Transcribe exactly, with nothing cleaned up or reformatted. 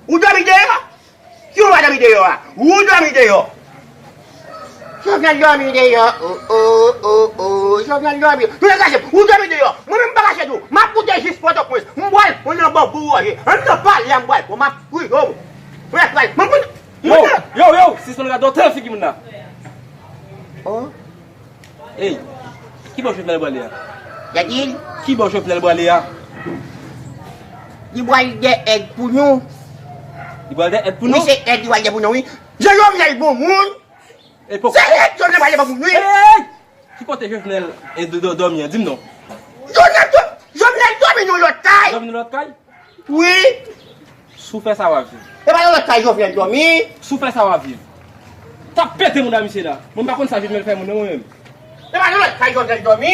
Ou dòmi deyò? Si ou pa dòmi deyò a, ou dòmi deyò. Jovenel dòmi deyò, o, o, o, o, Jovenel dòmi. Tounen kache, ou dòmi deyò. Mwen menm m pa kache tou. M ap koute jis Pòtoprens. M pral, mwen nan Banbou Wòje. Ann nan pale a m pral. Bon, m ap, wi, yo. Frè, frè, mwen, mwen, Yo, mwen, yo, yo, si son gade otè figi moun la. Oh. Ey, ki bò Jovenel prale a? Gade l. Ki bò Jovenel prale a? Li pral de èd pou nou. Li pral de èd pou nou? Wi, se èd li pral de pou nou, wi. Jan Jovenel bon moun. E poko. Se èd Jovenel pral de pou nou, wi. Ey! Ki kote Jovenel e do- do- dòmi an? Di m non. Jovenel do- Jovenel dòmi nan lòt kay. Dòmi nan lòt kay? Wi. Si w fè sa, w ap viv. E pa nan lòt kay Jovenel dòmi. Si w fè sa, w ap viv. T ap pete moun a misye la. Mwen m pa konn sa Jovenel fè moun nan mwen menm. E pa nan lòt kay Jovenel dòmi.